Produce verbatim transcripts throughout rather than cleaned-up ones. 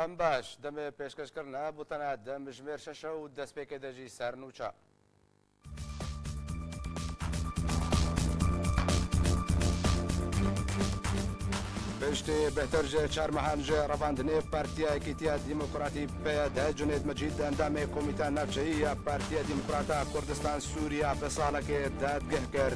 Em baş, demê pêşkêşkirina bûtena dem ji mêr şeş e û destpêkê de jî ser nûça. Piştî bêhtir ji çar mehan ji revandinê Partiya Yekîtiya Demokratî P Y D, Cunêd Mecîd, endamê Komîta Navçeyî ya Partiya Demokrata Kurdistan Sûriya, bi salekê dadgeh kir.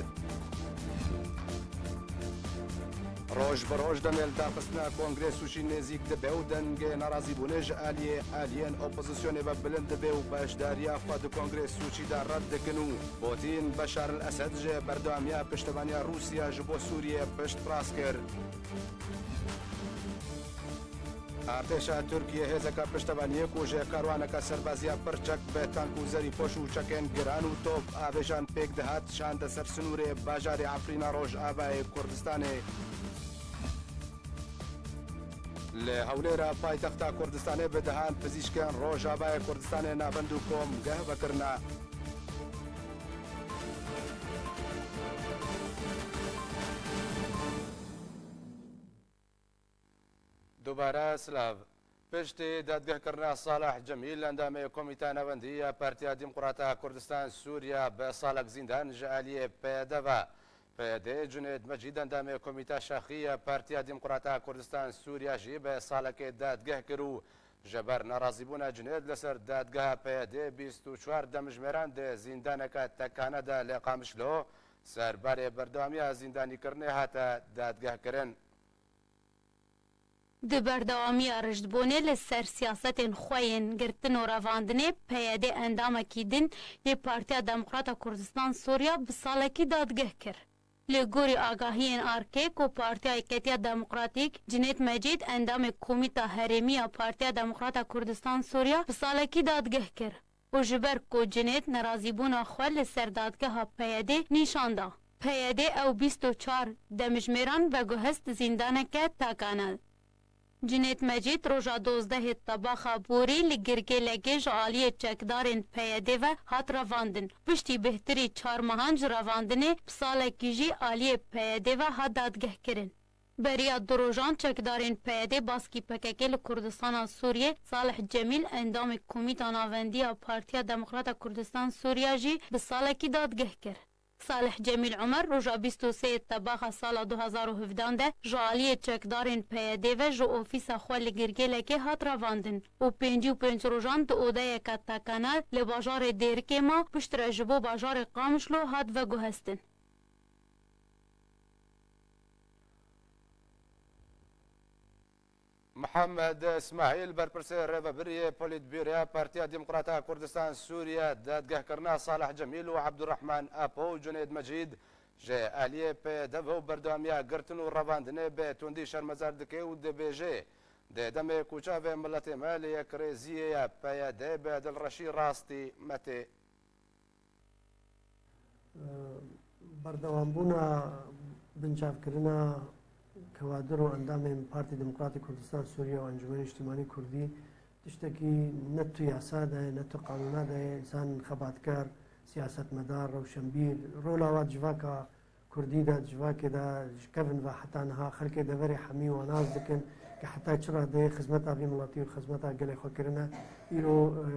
Roj bi roj demê li daxistina Kongrê Sûcî nêzîk dibe û dengê nerazîbûnê ji aliyê aliyên opozisyonê ve bilind dibe û beşdariya xwe di Kongrê Sûcî de red dikin û Putin, Beşar el Esed ji berdewamiya piştevaniya Rûsya ji bo Sûriyê piştrast kir. Artêşa Tirkiyê hêzeke piştevaniyê ku ji karwaneke serbaziya pir çek bi tank û zerîpoş û çekên giran û top avêjan pêk dihat, şande ser sinûrê bajarê Efrîna Rojavayê Kurdistanê. Li Hewlêra paytexta Kurdistanê bi dehan pizîşkên Rojavayê Kurdistanê navend û komgeh vekirine. Dubare silav. Piştî dadgehkirina Salih Cemîl, endamê Komîta Navendî ya Partiya Demokrata Kurdistan Sûriya, bi salek zîndan ji aliyê P Y D ve, P Y D Cunêd Mecîd, endamê Komîta Şaxî ya Partiya Demokrata Kurdistan Sûriya jî bi salekê dadgeh kir û ji ber nerazîbûna Cunêd li ser dadgeha P Y D bîst û çar demjimêran di zîndaneke tekane de li Qamişlo, serberê berdewamiya zîndanîkirinê hate dadgehkirin. Di berdewamiya rijdbûnê li ser siyasetên xwe yên girtin û revandinê, P Y D endamekî din yê Partiya Demokrata Kurdistan Sûriya bi salekî dadgeh kir. Li gorî agahiyên arkê ku Partiya Yeketiya Demokratîk, Cunêd Mecîd, endamê Komîta Herêmî ya Partiya Demokrata Kurdistan Sûriya, bi salekî dadgeh kir. Û ji ber ku Cunêd nerazîbûna xwe li ser dadgeha P Y D nîşan da, P Y D ew bîst û çar demjimêran veguhest zîndaneke takane. Cunêd Mecîd roja dozdehê Tebaxa Borî li Girgêlekê ji aliyê çekdarên P Y D ve hat revandin. Piştî bêhtirî çar mehan ji revandinê, bi salekî jî aliyê P Y D ve hat dadgehkirin. Beriya du rojan çekdarên P Y D baskî P K K li Kurdistana Sûriyê, Salih Cemîl, endamê Komîta Navendî ya Partiya Demokrata Kurdistan Sûriya jî bi salekî dadgeh kir. Salih Cemîl Umer roja bîst û sê Tebaxa sala du hezar û hevdan de ji aliyê çekdarên P Y D ve ji ofîsa xwe li Girgêlekê hat revandin û pêncî û pênc rojan di odeyeke takane li bajarê Dêrikê ma, piştre ji bo bajarê Qamişlo hat veguhestin. Mihemed Îsmaîl, berpirsê rêvebiriyê Polîtbûroya Partiya Demokrata Kurdistan Sûriye, dadgehkirina Salih Cemîl û Ebdurrahman Apo û Cunêd Mecîd ji aliyê P Y D ve û berdewamiya girtin û revandinê bi tundî şermezar dike û dibêje, di demê ku çavê miletê me li yekrêziyê ye, P Y D bi dilreşî rastî me tê. Berdewambûna binçavkirina kewadir û endamên Partî Demokratîk Kurdistan Sûriye û Encûmenê Niştimanî Kurdî tiştekî ne tu yasa de ye, ne tu qanûna de ye. Însan xebatkar, siyasetmedar, rewşenbîr, rola wan civaka Kurdî de, civakê de ji kevin ve heta niha xelkê deverê hemî wan nas dikin, ke heta çi radeyê xizmeta vî miletî û xizmeta gelê xwe kirine. Îro, e,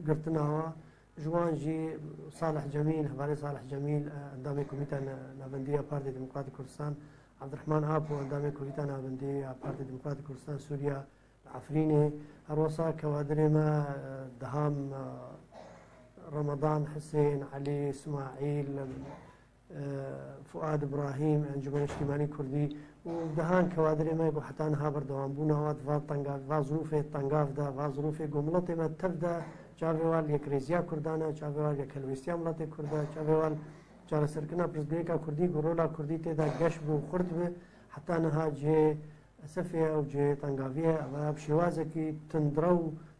girtina wa, ji wan jî Salih Cemîl, hevalê Salih Cemîl, e, endamê Komîta Ne-, Navendî ya Partî Demokratîk Kurdistan, Abdurrahman Apo, endamê Komîta Navendî ya Partî Demokratîk Kurdistan Sûriya, li Efrînê, her wisa kewadirê me, e, Deham, e, Ramadan, Hisên, Elî, Smaîl, e, Fuad Ibrahîm, Encûmenê Niştimanî Kurdî û dehan kewadirê me ku heta niha berdewambûna wa di va tenga-, va zirûfê tengav de, va zirûfê ku miletê me tev de çavê wan li yekrêziya Kurdan e, çavê wan li yekhelwêstiya miletê Kurd e, çavê wan çareserkirina pirsgirêka Kurdî ku rola Kurdî tê de geş bi û xurt bi, heta niha cihê esefê ye û cihê tengaviyê ye. Ev bi şêwazekî tundrew,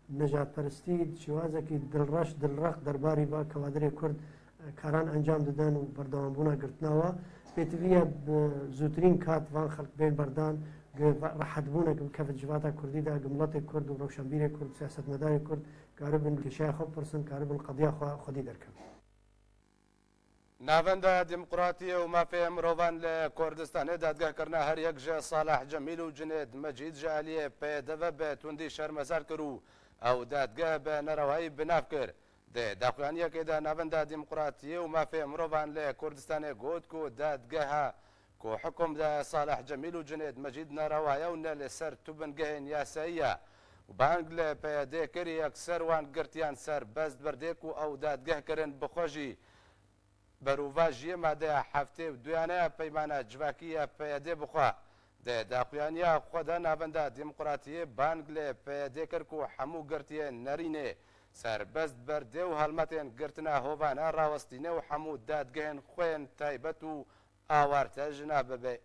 nejadperestî, bi şêwazekî dilreş, dilreq derbarî va kewadirê Kurd, e, karan encam didin û berdewambûna girtina wa pêtivî ye bi zûtirîn kat van xelk bên berdan, gi va-, rehetbûnek bikeve civata Kurdî de, gi miletê Kurd û rewşenbîrê Kurd, siyasetmedarê Kurd karibin kêşeya xwe bipirsin, karibin qediya xwe xwedî derkevin. Navenda Demokratiyê û Mafê Mirovan li Kurdistanê dadgehkirina her yek ji Salih Cemîl û Cinêd Mecîd ji aliyê P Y D ve bi tundî şermezar kir û ew dadgeh bi nerewayî bi nav kir. Di daxuyaniyekê de Navenda Demokratiyê û Mafê Mirovan li Kurdistanê got ku dadgeha ku hukum da Salih Cemîl û Cinêd Mecîd nerewa ye û ne li ser tu bingehên yasayî ye û bang li P Y D kir yekser wan girtiyan serbest berdê ku ew dadgeh kirin bi xwe jî berovajiyê madeya heftê û duyan e peymana civakî ya P Y D bi xwe. Di daxuyaniya xwe de Navenda Demokratiyê bang li P Y D kir ku hemû girtiyên nerînê serbest berdê û helmetên girtina hovane rawestîne û hemû dadgehên xwe yên taybet û awarte ji nav bibe.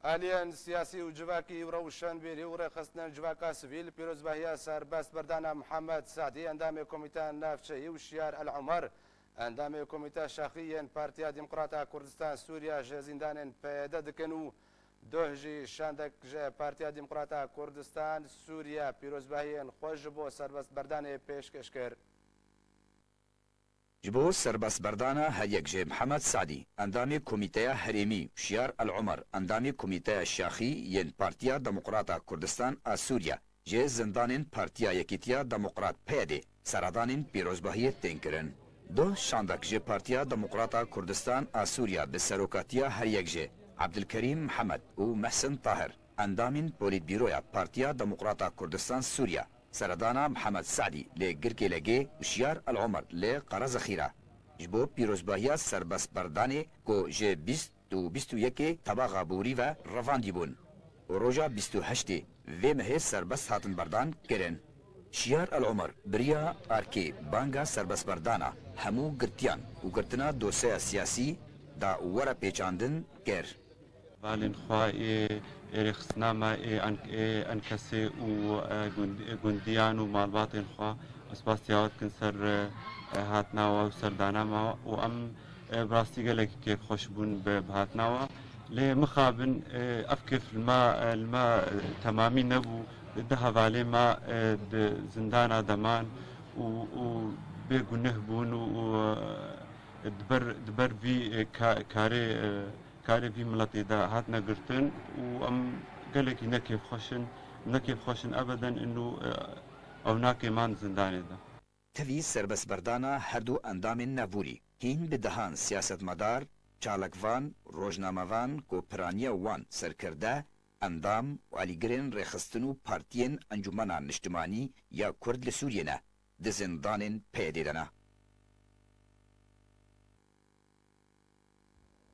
Aliyên siyasî û civakî û rewşenbîrî û rêxistinên civaka sivîl pîrozbahiya serbestberdana Mihemed Sadî, endamê Komîteya Navçeyî, û Şiyar El Umer, endamê Komîteya Şaxî yên Partiya Demokrata Kurdistan Sûriya ji zîndanên P Y D dikin û doh jî şandek ji Partiya Demokrata Kurdistan Sûriya pîrozbahiyên xwe ji bo serbestberdanê pêşkêş kir. Ji bo serbestberdana her yek ji Mihemed Sadî, endamê Komîteya Herêmî, û Şiyar El Umer, endamê Komîteya Şaxî yên Partiya Demokrata Kurdistan a Sûriya, ji zindanên Partiya Yekîtiya Demokrat P Y D seredanên pîrozbahiyê tên kirin. Doh şandek ji Partiya Demokrata Kurdistan a Sûriya bi serokatiya her yek ji Abdulkerîm Mihemed û Mehsin Tahir, endamên Polîtbîroya Partiya Demokrata Kurdistan Sûriya, seredana Mihemed Sadî li Girkêlegê û Şiyar El Umer li Qerezexîra ji bo pîrozbahiya serbestberdanê ku ji bîst û bîst û yekê Tebaxa Borî ve revandî bûn û roja bîst û heştê vê mehê serbest hatin berdan kirin. Şiyar El Umer biriya arkê banga serbestberdana hemû girtiyan û girtina dosyeya siyasî da û were pêçandin kir. Hevalên xwe ê, ê rêxistina me ê en-, ê enkesê û, e, gund-, ê gundiyan û malbatên xwe, ez spasiya we dikin ser, e, e, hatina we û serdana me û em, e, bi rastî gelekî kêfxweş bûn bi, bi hatina we. Lê mixabin, e, ev kêf li me, e, li me, e, temamî nebû. Du hevalê me, e, di zindana de man û, û bê guneh bûn û, û, e, di ber, di ber vî, e, ka-, karê, e, karê vî miletê de hatine girtin û em gelekî ne kêfxweş in, ne kêfxweş in ebeden ino, e, ew nakê man zindanê de. Tevî serbestberdana her du endamên navborî, hîn bi dehan siyasetmedar, çalakvan, rojnamevan ku piraniya wan serkirde, endam û alîgirên rêxistin û partiyên Encûmena Niştimanî ya Kurd li Sûriyê ne, di zindanên P Y D de ne.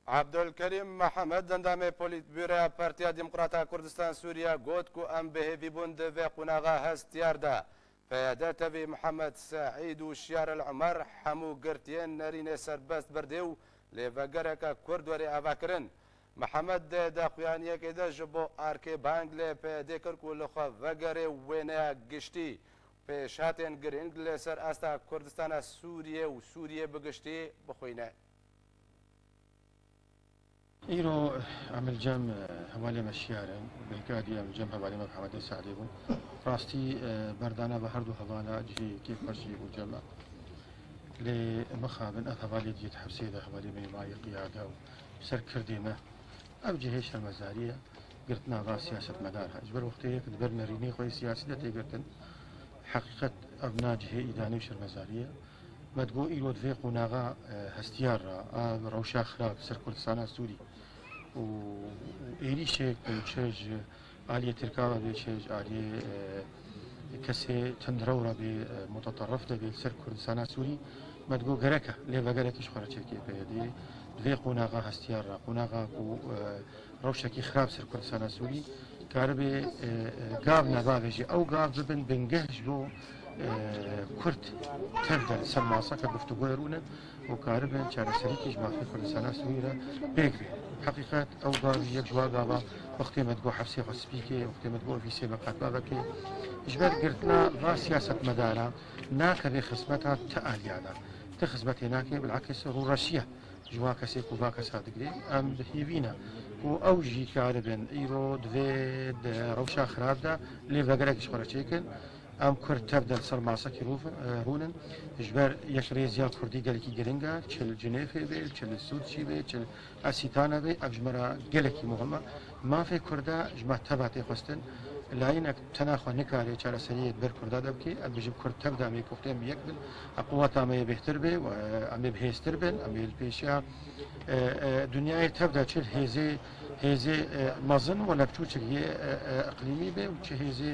Abdulkerîm Mihemed, endamê Polîtbûroya Partiya Demokrata Kurdistan Sûriye, got ku em bi hêvî bûn di vê qonaxa hestiyar de P Y D tevî Mihemed Seîd û Şiyar El Umer hemû girtiyên nerînê serbest berdê û lêvegereke Kurd werê avakirin. Mihemed di daxuyaniyekê de ji bo arkê bang li P Y D kir ku li xwe vegerê wêneya giştî, pêşhatên girîng li ser asta Kurdistana Sûriyê û Sûriyê bi giştî bixwîne. Îro em li cem, e, hevalê me Şiyar in, belkî dî em li cem hevalê me Mihemedê Seîdê bûn. Rastî, e, berdana ve her du hevala cihê kêfxweşî bû cem me. Lê mixabin ev hevalê diyê di hepsê de hevalê me yê mayî qiyade û serkirdê me. Ev cihê şermezarî ye, girtina va siyasetmedar he. Ji ber wextê yek di ber nerînê xwe yê siyasî de tê girtin. Heqîqet ev na cihê îdanê û şermezarî ye. Me digot îro di vê qonaxa, e, hestiyar re, a rewşa xirab ser Kurdistana Sûrî û êrîşê ku çi ji aliyê Tirka re bê, çi ji aliyê, e, kesê tundrew re bê, e, muteterrif de bê li ser Kurdistana Sûrî, me digot gerek e lêvegerekî ji xwe re çêkê P Y D'ê. Di vê qonaxa hestiyar re, qonaxa ku, e, rewşekî xirab ser Kurdistana Sûrî karibe, e, e, gav nebavêje. Ew gav bibin bingeh ji bo, e, Kurd tev de li ser maseke guftûgoyê rûnin û karibin çareserîkî ji mafê Kurdistana Sûrî re pêk bê. Heqîqet ew gavî yek ji wa gava wextê me digot hepsê xwe spî kê, wextê me digot ofîsê me qetba veke. Ji ber girtina va siyasetmedara nakeve xizmeta ti aliya de. Ti xizmetê nake, bilakis rûreşiye. Ji van kesê ku va kesa digirê, em bi hêvî ne ku ew jî karibin îro di vê, di rewşa xirab de lêvegerek ji xwe re çêkin. Em Kurd tev de li ser masekî rû-, rûnin. Ji ber yekrêziya Kurdî gelekî giring e, çi li Cinêfê be, çi li Sûrçî be, çi li Esîtane be, ev ji me re gelekî muhim e. Mafê Kurda ji me teva tê xwestin. Layînek tena xwe nikare çareseriyê di ber Kurda de bike. Em bêjin Kurd tev de em ê koxtê em yek bin. Em quweta me yê bêhtir be, em ê bihêztir bin, em ê li pêşiya, e, e, dinyayê tev de çi hêzê, hêzê, e, mezin wala biçûçik yê, e, e, iqlîmî be û çi hêzê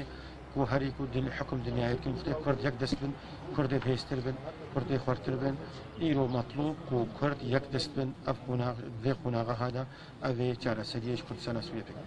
ku herî ku din-, hikum dinyayê dikin, wextê Kurd yek dest bin, Kurdê bihêztir bin, Kurdê xwertir bin. Îro metlûb ku Kurd yek dest bin, ev qonax, vê qonaxa hada, ev ê çareseriyê ji Kurdistana Sûriyê pêk.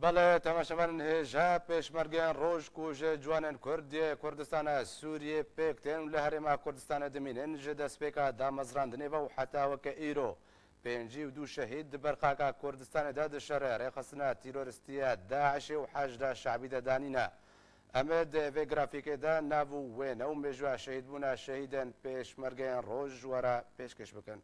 Belê, temaşevanên hêja, pêşmergeyên roj ku ji ciwanên Kurd yê Kurdistana Sûriyê pêk tên û li Herêma Kurdistanê dimînin, ji destpêka damezrandinê ve û heta weke îro pêncî û du şehîd di berqaka Kurdistanê de di şerê rêxistina tîroristî ya DAIŞê û Heşda Şebî de danîne. Em ê di vê grafîkê de nav û wêne û mêjûya şehîdbûna şehîdên pêşmergeyên roj ji we re pêşkêş bikin.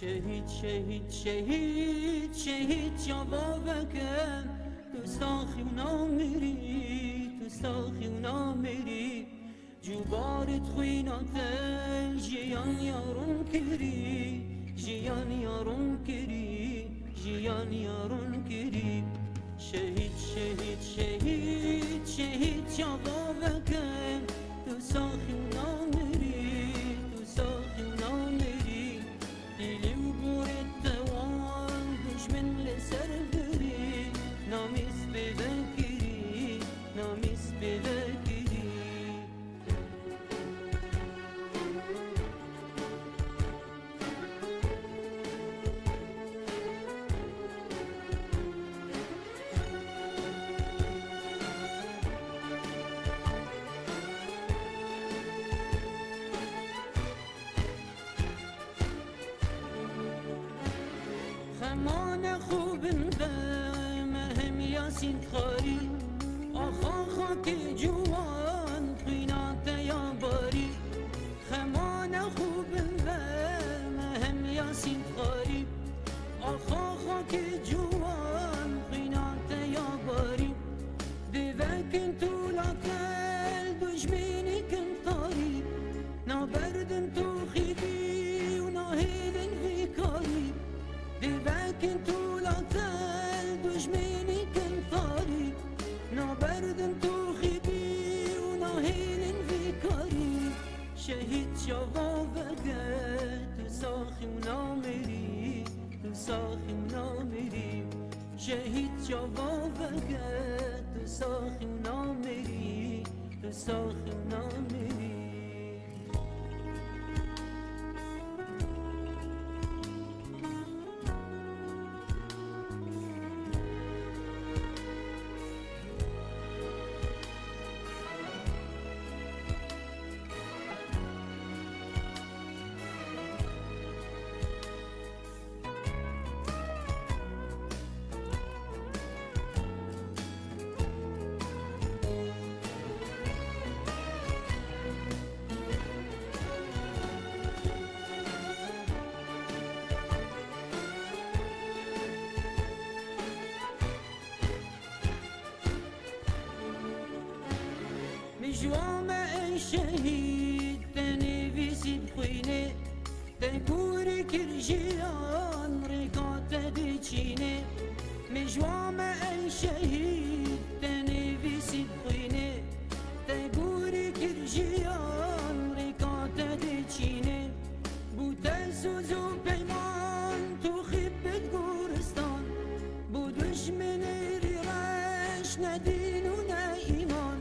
Şehîd, şehîd, şehîd, şehîd ya baveke, tu saxî û namirî, tu saxî û namirî. Cubarit xwîna te jiyan ya ron kirî, jiyan ya ron kirî, jiyan ya ron kirî. Şehîd, şehîd, şehîd, şehîd ya baveke, tu saxî û namirî, tu saxî û namirî. Îlî û gorê te wan dujmin li ser birî, namîs pê vekirî, namîs pê vekirî. Xemane xwe bin ve me hem Yasîn Tarî, axa xakê ciwan xwîna te ya barî. Xemane xwe bin ve me hem Yasîn Tarî, axa xakê ciwan xwîna te ya barî. Dê vekin tûla te Çava veke, tu saxî û namerî, tu saxî û namerî. Şehîd çava veke, tu saxî û namerî, tu saxî û namerî. Mijwa me ey şehîd, te nivîsî bi xwînê, te gorî kir jiyan, rêka te diçînê. Mijwa me ey şehîd, te nivîsî bi xwînê, te gorî kir jiyan, rêka te diçînê. Bû te soz û peyman, tu xîbit goristan. Bû dijminê rî reş, ne dîn û ne îman.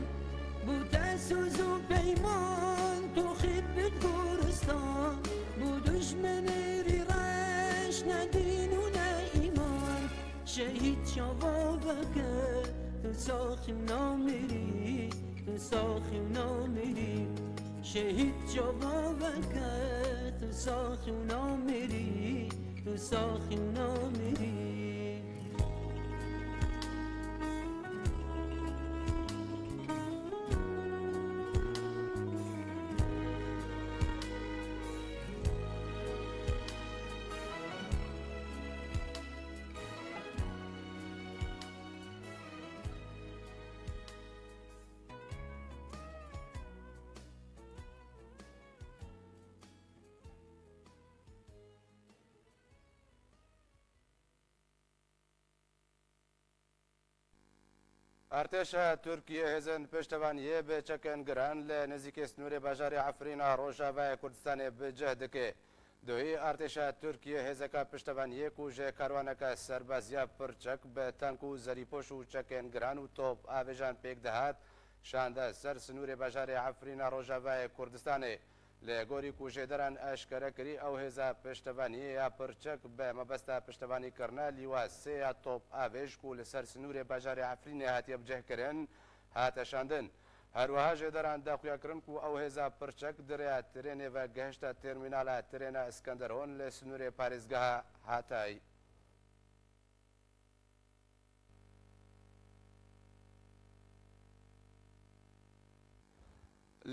Bû te soz û peyman, tu xîbit goristan. Bû dijminê rî reş, ne dîn û ne îman. Şehîd çava veke, tu saxî û namerî, tu saxî û namerî. Şehîd çava veke, tu saxî û namerî, tu saxî û namerî. Artêşa Tirkiyê hêzên piştevaniyê bi çekên giran li nêzîkê sînorê bajarê Efrîna Rojavayê Kurdistanê bi cih dike. Duhî artêşa Tirkiyê hêzeka piştevaniyê ku ji karwaneke serbaziya pirçek bi tank û zerîpoş û çekên giran û top avêjan pêk dihat, şande ser sînorê bajarê Efrîna Rojavayê Kurdistanê. Li gorî ku jêderan eşkere kirî, ew hêza piştevaniyê ya pirçek bi mebesta piştevanîkirina lîwa sê ya top avêj ku li ser sînorê bajarê Efrînê hatiye bicihkirin, hate şandin. Her wiha jêderan daxuya kirin ku ew hêza pirçek di rêya trênê ve gehişte termînala trêna Iskenderun li sînorê parêzgeha Hatay.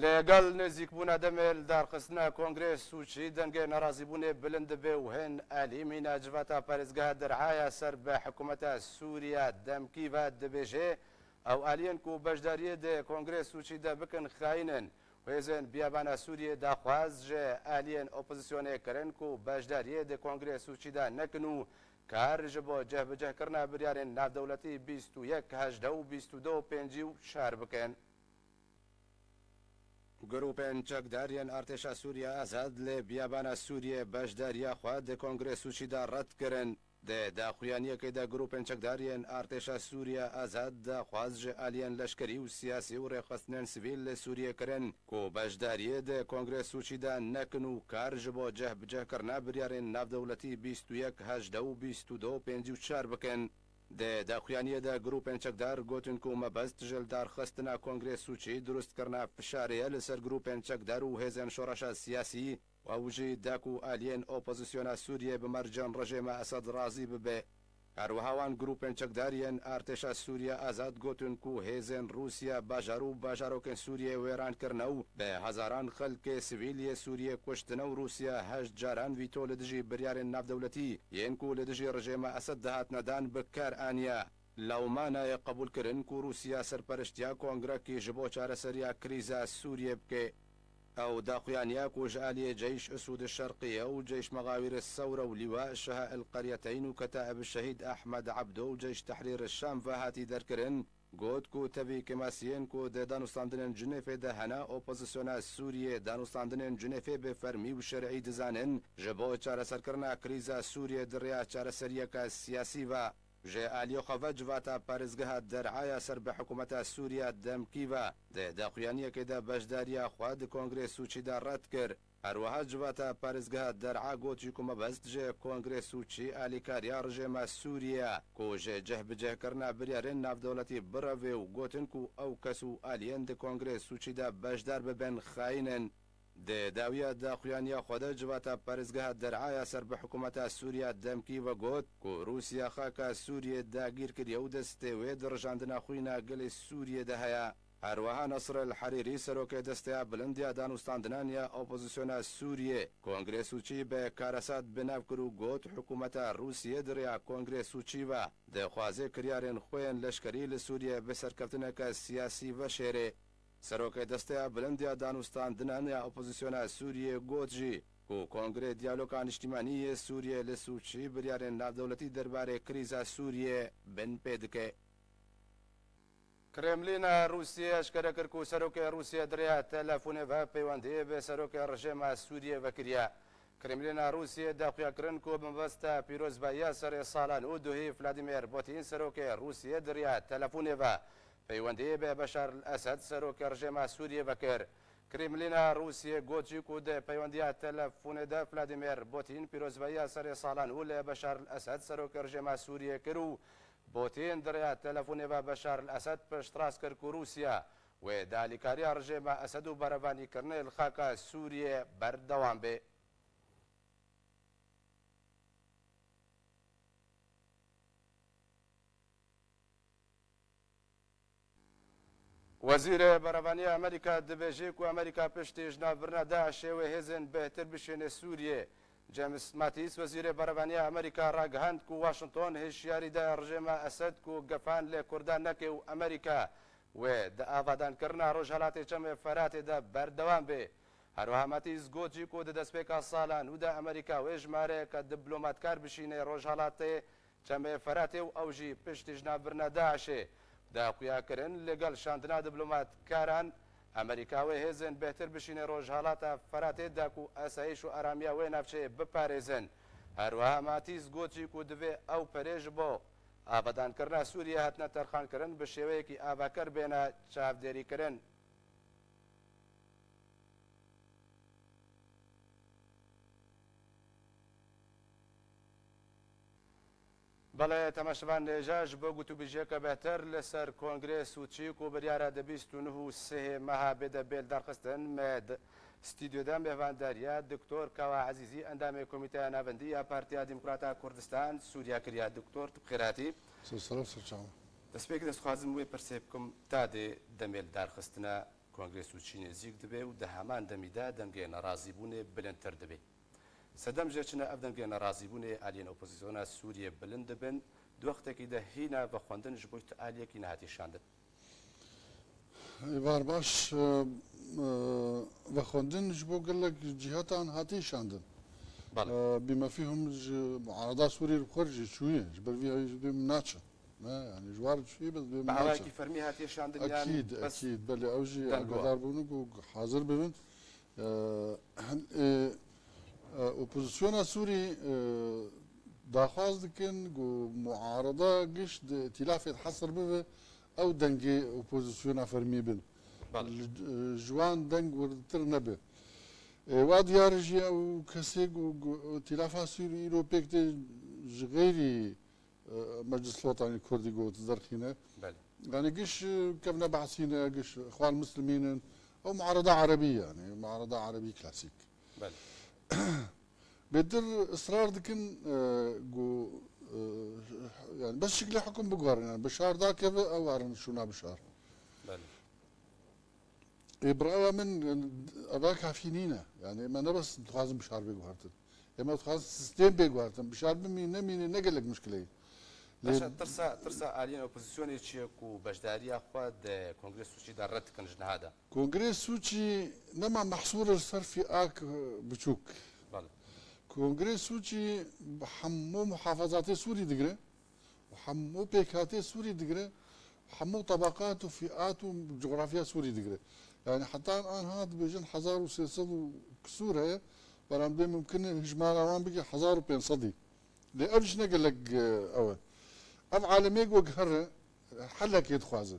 Li gel nêzîkbûna demê li darxistina Kongrê Sûçî dengê nerazîbûnê bilind dibe û hin alî mîna civata parêzgeha Dir'aya ser bi hikûmeta Sûriya demkî ve dibêje, ew aliyên ku beşdariyê di Kongrê Sûçî de bikin xayîn in. Hêzên Biyabana Sûriyê daxwaz ji aliyên opozisyonê kirin ku beşdariyê di Kongrê Sûçî de nekin û kar ji bo cihbicihkirina biryarên navdewletî bîst û yek hejdeh û bîst û du pêncî û çar bikin. Grûpên çekdar yên Artêşa Sûriya Azad li Biyabana Sûriyê beşdariya xwe di Kongrê Sûçî de red kirin. Di daxuyaniyekê de grûpên çekdar yên Artêşa Sûriya Azad daxwaz ji aliyên leşkerî û siyasî û rêxistinên sivîl li Sûriyê kirin ku beşdariyê di Kongrê Sûçî de nekin û kar ji bo cihbicihkirina biryarên navdewletî bîst û yek hejdeh û bîst û du pêncî û çar bikin. Di daxuyaniyê de grûpên çekdar gotin ku mebest ji lidarxistina Kongrê Sûçî durustkirina fişarê ye li ser grûpên çekdar û hêzên şoreşa siyasî, ew jî da ku aliyên opozisyona Sûriyê bi mercên rejêma Esed razî bibe. Her wiha wan grûpên çekdar yên Artêşa Sûriya Azad gotin ku hêzên Rûsya bajar û bajarokên Sûriyê wêran kirine û bi hezaran xelkê sivîl yê Sûriyê kuştine û Rûsya heşt caran vîto li dijî biryarên navdewletî yên ku li dijî rejêma Esed dihatine dan bi kar aniye. Lewma nayê qebûlkirin ku Rûsya serperiştiya kongrekî ji bo çareseriya krîza Sûriyê bike. Ew daxuyaniya ku ji aliyê Ceyş Isûd Şerqiyê û Ceyş Mexawîr Sewre û Lîwa Şeha El Qeryeteyn û Ketaib Şehîd Ehmed Ebdo û Ceyş Tehrîr Şam ve hatî derkirin, Got ku tevî kêmasiyên ku di danûstandinên Cinêfê de hene, opozisyona Sûriyê danûstandinên Cinêfê bi fermî û şer'î dizanin, ji bo çareserkirina krîza Sûriyê di rêya çareseriyeke siyasî ve. Ji aliyê xwe ve civata parêzgeha Der'a ya ser bi hikûmeta Sûriya demkî ve di daxuyaniyekê de beşdariya xwe di Kongrê Sûçî de red kir. Her wiha civata parêzgeha Der'a got jî ku mebest ji Kongrê Sûçî alîkariya rejêma Sûriyê ye ku ji cihbicihkirina biryarên navdewletî birevê û gotin ku ew kes û aliyên di Kongrê Sûçî de beşdar bibin xayîn in. Di dawiya daxuyaniya xwe de civata parêzgeha Der'a ya ser bi hikûmeta Sûriya demkî ve got ku Rûsya xaka Sûriyê dagîr kiriye û destê wê di rijandina xwîna gelê Sûriyê de heye. Her wiha Nasir El Herîrî, serokê Desteya Bilind ya Danûstandinan ya Opozisyona Sûriyê, Kongrê Sûçî bi Karasat bi nav kir û got, hikûmeta Rûsiyê di rêya Kongrê Sûçî ve dixwaze kiryarên xwe yên leşkerî li Sûriyê bi serkeftineke siyasî veşêrê. Serokê Desteya Bilind ya Danûstandinan ya Opozisyona Sûriyê got jî ku Kongrê Diyaloga Niştimanî yê Sûriyê li Sûçî biryarên navdewletî derbarê krîza Sûriyê bin pê dike. Kremlîna Rûsiyê eşkere kir ku serokê Rûsiyê di rêya telefonê ve peywendiyê bi serokê rejêma Sûriyê vekiriye. Kremlîna Rûsiyê daxuya kirin ku bi mebesta pîrozbahiya serê sala nû duhî Vladimir Putin serokê Rûsiyê di rêya telefonê ve peywendiyê bi Beşar el Esed serokê rejêma Sûriyê vekir. Kremlîna Rûsiyê got jî ku di peywendiya telefonê de Vladimir Putin pîrozbahiya serê sala nû li Beşar el Esed serokê rejêma Sûriyê kir û Putin di rêya telefonê ve Beşar el Esed piştrast kir ku Rûsya wê di alîkariya rejêma Esed û berevanîkirinê li xaka Sûriyê berdewam bê. Wezîrê Berevanî ya Amerîka dibêje ku Amerîka piştî ji navbirina DAIŞê wê hêzên bêhtir bişîne Sûriyê. James Mattis, Wezîrê Berevanî ya Amerîka ragihand ku Washington hişyarî daye rejêma Esed ku gefan li Kurdan neke û Amerîka wê di avadankirina Rojhelatê Çemê Feratê de berdewam bê. Herwiha Mattis got jî ku di destpêka sala nû de Amerîka wê jimareyeke diplomatkar bişîne Rojhelatê Çemê Feratê û ew jî piştî ji navbirina DAIŞê daxuya kirin, li gel şandina diplomatkaran Amerîka wê hêzên bêhtir bişîne Rojhalata Feratê da ku asayîş û aramiya wê navçeyê biparêzin. Herwiha Matîs got jî ku divê ew perê ji bo avadankirina Sûriyê hatine terxankirin bi şêweyekî avaker bêne çavdêrîkirin. Belê, temaşevan, hêja ji bo gotûbêjiyeke bêhtir li ser Kongrê Sûçî ku biryara di bîst û neh û sihê meha bê de bê lidarxistin, me di stûdyoda mêvandariya Doktor Kawa Ezîzî, endamê Komîteya Navendî ya Partiya Demokrata Kurdistan Sûriya kiriye. Doktor, tu bi xêr hatî. Ser selam, ser çavan. Destpêkê de dixwazim wê pirsê bikim, ta dê demê lidarxistina Kongrê Sûçî nêzîk dibe û di heman demî de dengê nerazîbûnê bilindtir dibe. Sedem jê çi ne, ev dengê nerazîbûnê aliyên opozîsyona Sûriyê bilind dibin, di wextekî de hîna vexwendin ji bo tu aliyekî nehatiye şandin? Êvar baş, e, e, vexwendin ji bo gelek cihatan hatiye şandin. Belê. E, bîmefîhim ji muarada Sûriyê li xwe jî çûye, ji ber vî yayî ji bê min naçe. Ne, yani ji war çûye, bes bê min naçe. Bi awayekî fermî hatiye şandin yan? Ekîd, bes ekîd, belê, ew jî deng wa. Agahdarî bûn ku hazir bibin. E, hin, e, e, opozisyona Sûrî, e, daxwaz dikin ku muarada giş di îtîlafê de hesir bibe, ew dengê opozisyona fermî bin. Belê. Li, e, ji wan deng wirdetir nebe. E, wa diyar e jî ew kesê ku, ku îtîlafa Sûrî îro pêk tê ji xeyrî e, Meclis Lotanî Kurdî got derxîne. Belê. Yani giş, e, kevne behsî ne, giş Xwan Muslimîn in. Ew muarada erebî yani, muarada erebî klasîk. Belê. Bêtir israr dikin, e, ku, e, yani bes şiklê hukm biguherin, yani Beşar dakeve ew herin şûna Beşar. Belê. Ê, bi raya min, eva kafî nîne. Yani, me ne bes dixwazin Bişar bê guhertin. Ê, me dixwazin sistêm bê guhertin. Bişar bimîne, nemîne, ne gelek muşkile ye. Lê Paşa, tirsa, tirsa aliyên opozisyonê çi ye ku beşdariya xwe di Kongrê Sûçî de red dikin ji niha de? Kongrê Sûçî nema mehsûr e li ser fîak, e, biçûk. Belê. Kongrê Sûçî hemû muhafazatê Sûrî digire. Û hemû pêkhatê Sûrî digire hemû tebeqat û fîat û cografya Sûrî digire. Yani heta anha dibêjin hezar û sê sed û kisûr heye, beram dê mumkin e hijmara wan bike hezar û pênc sedî. Lê ev jî ne gelek, e, ew e. Ev alemê ku here, helekê dixwaze.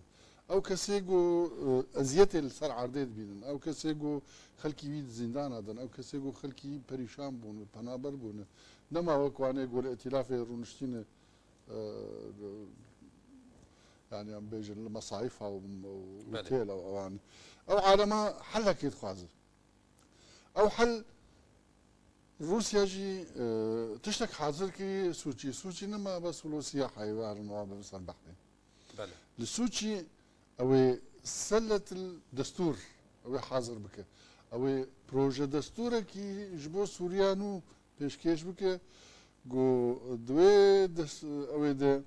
Ew kesê ku, e, eziyetê li ser erdê dibînin. Ew kesê ku xelkî wî di zîndana din. Ew kesê ku xelkî perîşan bûn, penaber bûn. Nema wek wanê ku li îtîlafê rûniştîne, e, yani em bêjin li mesaifa û, û Belê. têl ew, ewan. Ew alema helekê dixwaze. Ew hel Rûsya jî, e, tiştek hazir kiriye Sûçî. Sûçî nema bes wilo siyahayê werin wa bibin ser behrê. Belê. Li Sûçî ew ê selletil destûr ew ê hazir bike. Ew ê proje destûrekî ji bo Sûriya nû pêşkêş bike. Ku di wê dest-, ew ê de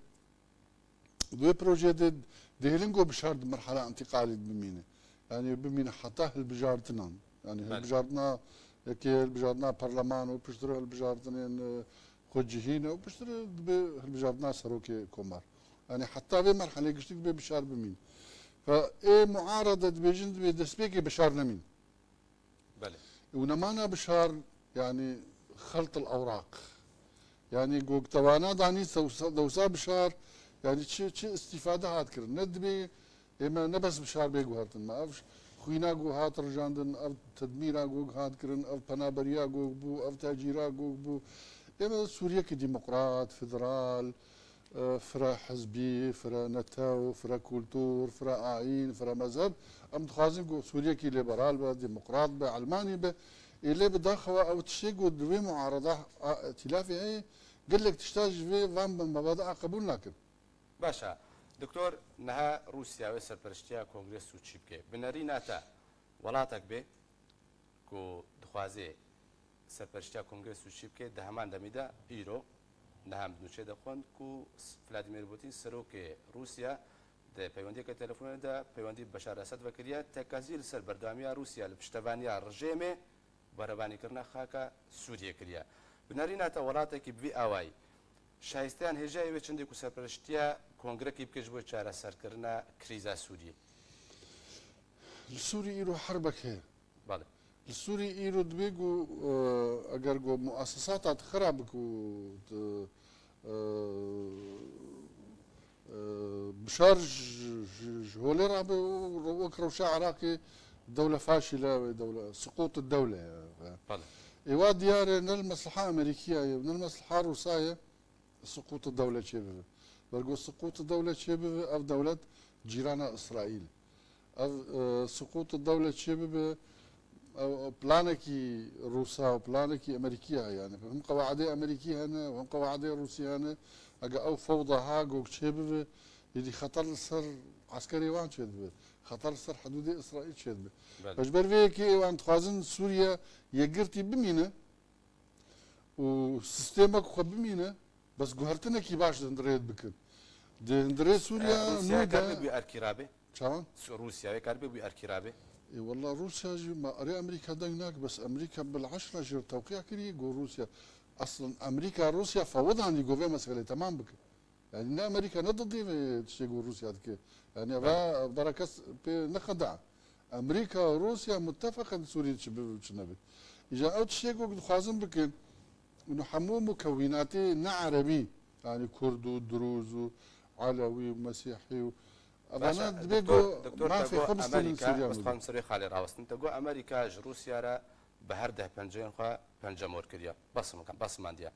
Di wê projeyê de dihêlin ku Bişar di merhala întîqalî de bimîne. Yani bimîne heta hilbijartinan. Yani Belê. hilbijartina, yekê hilbijartina perleman û piştre hilbijartinên, e, xwecihî ne û piştre dibe hilbijartina serokê komar. Yani heta vê merhelê giştî dibe Bişar bimîne. Fe ê muarede dibêjin dibe destpêkê Bişar nemîne. Belê. Û nemana Bişar, yani xeltil ewraq. Yani gog tewana danî sewsa-, dewsa Bişar, yani çi, çi îstîfade hat kirin. Ne dibê ême ne bes Bişar bê guhertin me. Ev xwîna gog hat rijandin, ev tedmîra gog hat kirin, ev penaberiya gog bû, ev tecîra gog bû. Ême Sûriyekî demokrat, federal, e, fire hizbî, fire netew, fire kultur, fire ayîn, fire mezheb. Em dixwazin ku Sûriyekî lîberal be, demokrat be, elmanî be. Ê lê bi daxewa ew tiştê ku di wê muarada a, îtîlafê heye, gelek tişta ji vê van mebadea qebûl nakin. Baş e. Doktor, niha Rûsya wê serperiştiya Kongrê Sûçî bike. Bi nerîna te welatek bê ku dixwaze serperiştiya Kongrê Sûçî bike, di heman demî de îro niha em di nûçeyê de xwend ku Vladimir Putin, serokê Rûsya, di peywendiyeke telefonê de peywendî bi Beşar Esed ve kiriye, tekazî li ser berdewamiya Rûsya li piştevaniya rejêmê berevanîkirina xaka Sûriyê kiriye. Bi nerîna te welatekî bi vî awayî şayîsteyan hêjayî wê çendê ku serperiştiya kongrekî bike ji bo çareserkirina krîza Sûriyê? Li Sûrî îro herbek heye. Belê. Li Sûrî îro dibê ku, e, eger ku muasesata xirab ku, e, e, Bişar ji, ji, ji holê rabe û wek rewşa Iraqê dewle faşîle wê dewle, siqût dewle ye. Belê. Êwa diyar e ne li mesleha Amerîkiya ye, ne li mesleha Rûsa ye. Siqût dewle çêbibe. Ber ku siqût dewle çêbibe, ev dewlet cîrana Îsraîl. Ev, e, siqût dewle çêbibe, ev, ev planekî Rûsa û planekî Amerîkî ye yani. Him qewaidê Amerîkî hene, him qewaidê Rûsî hene. Eger ew fewda ha gog çêbibe, êdî xeter li ser eskerê wan çêdibe. Xeter li ser hidûdê Îsraîl çêdibe. Belê. Ji ber vê yekê ê wan dixwazin Sûriye yekgirtî bimîne. û sîstemek xwe bimîne, bes guhertinekî baş di hundirê bikin. Di hundirê Sûriya E, Rûsya nû de karibe bû erkî rabe? Çawan? Su-, Rûsya wê karibe bû erkî rabe? Ê, wela Rûsya jî ma erê Amerîka deng nake, bes Amerîka bil eşra jî tewqîa kiriye, got Rûsya. Aslin Amerîka Rûsya fewd anî, got vê meselê temam bikin. Yani ne Amerîka ne didî vê tiştê ku Rûsya dike. Yani eva Belê. Bera kes pê nexeda. Amerîka û Rûsya muttefeqin Sûrî çi bi, çi nebe. Îca ew tiştê ku dixwazin bikin, û hemû mukewînatê ne erebî, yani Kurd û Dirûz û Elewî û Mesîhî û Baş evana e, dibê doktor, ku doktor, te mafê got xwe bistînin Amerîka, Sûriya ez min. Dixwazim ser wê xalê rawestin. Te got Amerîka ji Rûsya re bi her deh penceyên xwe pencemor kiriye. Bes, besimandiye.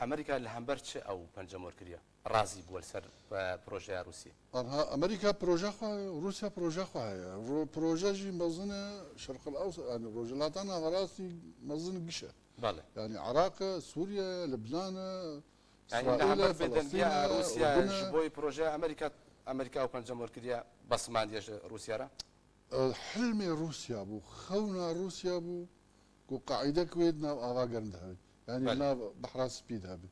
Amerîka li hember çi ew pencemor kiriye? Razî bû li ser, e, projeya Rûsî? Anha Amerîka proje xwe heye, Rûsya proje xwe heye. Ro-, proje jî mezin e Şerqil Ewsat, yani Rojhilata Naverastî mezin giş e. Belê. Yani Iraq e, Sûriye ye, Libnan e, Yani li Îsraîl e, hember bê dengiya Felestîn e, Rûsya Urdun e. Ji bo projeya Amerîka, Amerîka ew pencemor kiriye, besimandiye ji Rûsya re? E, hilmê Rûsya bû, xewna Rûsya bû ku qaîdek wê di nav ava germ de hebe. Yani Belê. Di nav Behra Spî de hebe.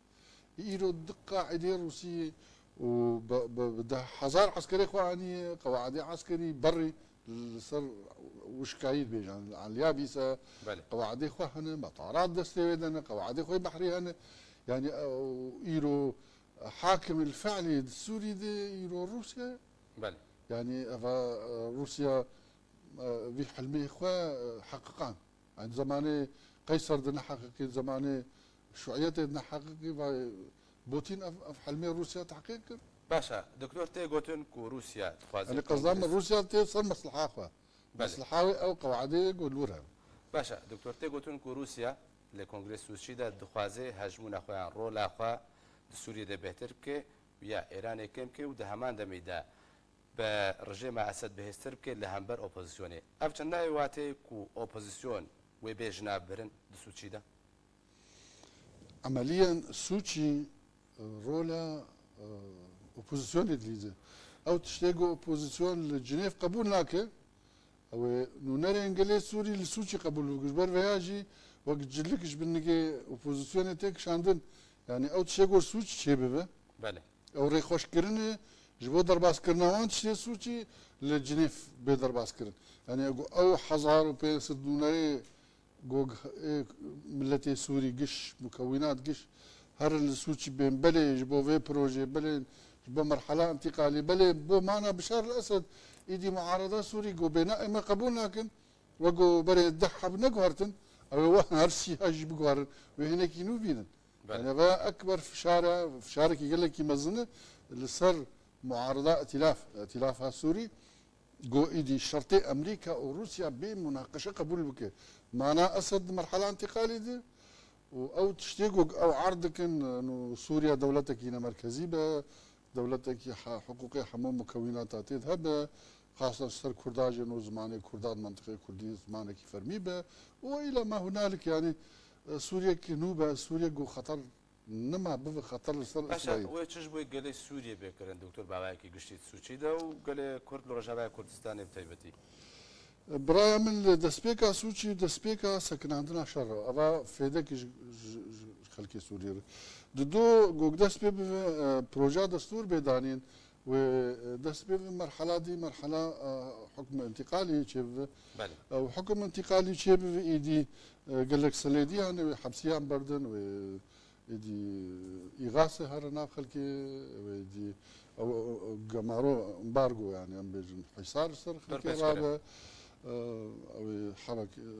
Îro di qaîdê Rûsî û bi, bi, bi deh hezar eskerê xwe aniye, qewaidê eskerî berî li ser wişkayî dibêjin, an liyabîse Belê. Qewaidê xwe hene, metarat destê wê de ne, qewaidê xwe behrî hene. Yani, e, îro hakim el fe'lî di Sûrî de îro Rûsya. Belê. Yanî eva, e, Rûsya, e, vî hilmê xwe, e, heqiqan. Yanî zemanê Qeyser de neheqiqî, zemanê şuiyetê de neheqiqî, va Putin ev, ev hilmê Rûsya tehqîq kir. Baş e, doktor, tê gotin ku Rûsya dixwaze Yanî qezdan kongres- Rûsya tê ser mesliha xwe. Belê. Mesliha wê ew qewedê ku li wir hebe. Baş e, doktor, tê gotin ku Rûsya li Kongrê Sûçî de dixwaze hejmûna xwe yan rola xwe di Sûriyê de bêhtir bike û ya Îranê kêm bike û di heman demê de bi rejêma Esed bihêztir bike li hember opozisyonê. Ev çend nayê wateyê ku opozisyon wê bê jinavbirin di Sûçî de? Emeliyen Sûçî, e, rola, e, opozisyonê dilîze. Ew tiştê ku opozisyon li Cinêv qebûl nake, ew ê nûnerên gelê Sûrî li Sûçî qebûl bike. Ji ber vêya jî wek cilik ji bin nigê opozisyonê tê kişandin. Yanî ew tiştê ku Sûçî çêbibe. Belê. Ew rêxweşkirinê ji bo derbaskirina wan tiştê Sûçî li Cinêv bê derbaskirin. Yanî ew hezar û pênc sed nûnerê Go ê miletê Sûrî giş, mukewînat giş herin li Sûçî bên. Belê ji bo vê projê, belê ji bo merhala întîqalî, belê bo mana Bişar el Esed, îdî muarada Sûrî go bêna ê me qebûl nakin. We go berê deh heb neguhertin, ew ê we her sîha jî biguherin. Wê hinekî nû bînin. Belê. Yani ve ekber fişara, fişarekî gelekî mezin e li ser muarada îtîlaf, îtîlafa Sûrî. Go îdî şertê Amerîka û Rûsya bê munaqeşe qebûl bike. Mana Esed di merhala întîqalî de û ew tiştê ku ew erd dikin, no Sûriya dewletekî nemerkezî be, dewletekî he-, hiqûqê hemû mukewînata tê de hebe, xasen ser Kurda jî no zimanê Kurda di mentiqê Kurdî zimanekî fermî be û îla ma hunalik, yanî, e, Sûriyekî nû be, Sûriyek ku xeter Nima bibe xeter li ser Paşa Îsraîl. Wê çi ji bo gelê Sûriyê bê kirin, Doktor, bi awayekî giştî di Sûçî de û gelê Kurd li Rojavaya Kurdistanê bi taybetî? Biraya min, li destpêka Sûçî, destpêka sekinandina şer e. Eva fêdekî ji, ji, ji xelkê Sûriyê re. Dido gog dest pê bibe, e, proja destûr bê danîn, wê, e, dest pê bibe merhala dî, merhala, e, hukm intîqalî çêbibe. Belê. Ew hukm intîqalî çêbibe, îdî, e, gelek selêdiyan wê hepsiyan berdin, wê Êdî îxase here nav xelkê, wê êdî ew, ew, ew gemaro, embargo, yani em bêjin hîsar li ser xelkê rabe. Ew ê hebek, e,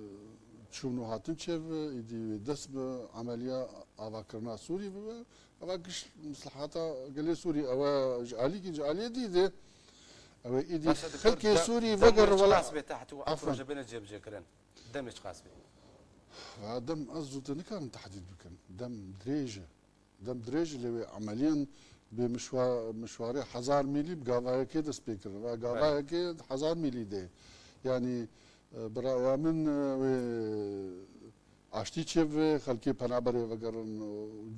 çûn û hatin çêbibe, êdî wê dest bi emeliya avakirina Sûrî bibe. Eva giş mislehata gelê Sûrî, ew e ji alîkî, ji aliyê dî de, ew ê êdî xelkê Sûrî veger wela. Qas bê taht û ev proje bêne cêbicêkirin. Demê çiqas bê? Va dem ez zû te nikarim tehdîd bikim. Dem dirêj e. Dem dirêj e lê wê emeliyen bê mişwa-, mişwarê hezar mîlî bi gavayekê dest pê kirin. Va gavayekê hezar mîlî de. Yanî, e, bi raya min, e, wê aştî çêbibe, xelkê penaberê vegerin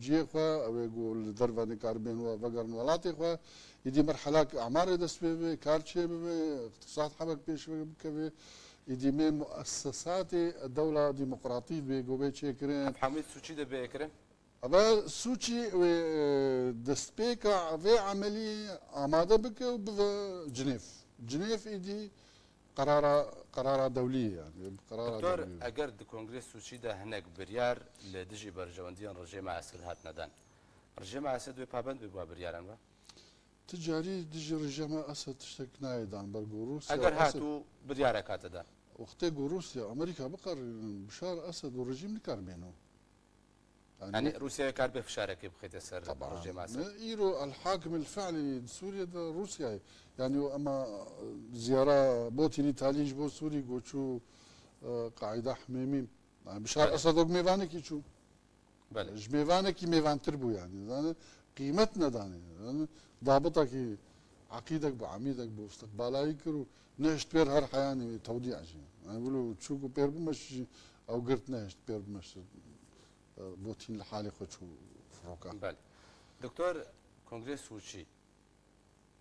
cihê xwe, ew ê ku li derve nikaribên we vegerin welatê xwe. Êdî merhelak emarê dest pê bibe, kar çêbibe, îqtisad hebek pêş ve bikeve. Êdî mê muessesatê dewla demokratî bê ku bê çêkirin. Ev hemû Sûçî de bê kirin? Eve Sûçî wê, e, destpêka vê emelî amade bike û bive Cinêv. Cinêv êdî qerara, qerara dewlî ye, yani, qerara Doktor, dewlî ye. Eger di Kongrê Sûçî de hinek biryar li dijî berjewendiyên rejêma Esed hatine dan, rejêma Esed wê pabend be bi wan biryaran ve? Ti carî dijî rejîma Esed tiştek nayê dan, ber ku Rûsya Eger Esed hat û biryarek hate dan. Wextê ku Rûsya, Amerîka biqerînin, Bişar Esed û rejîm nikar bêno. Yani, Rûsya kar bê fişarekê bixête ser rejîma Esed. Îro el hakim el fe'lî di Sûriyê de Rûsya ye. Yani, ema ziyara Putinî talî ji bo Sûrî ku çû, e, qaîda Himêmî. Yani, Bişar Esed wek mêvanekî çû. Belê. Ji mêvanekî mêvantir bû yani. Yani qîmet nedanê. Yani dabitekî eqîdek bû, emîdek bû, istiqbalayî kir û nehişt pêr her heyanê wê tewdî ecî. Yani wilo çû ku pêr bimeşî, ew girt nehişt pêr bimeşî. Putin li halê xwe çû firoka. Belê. Doktor, Kongrê Sûçî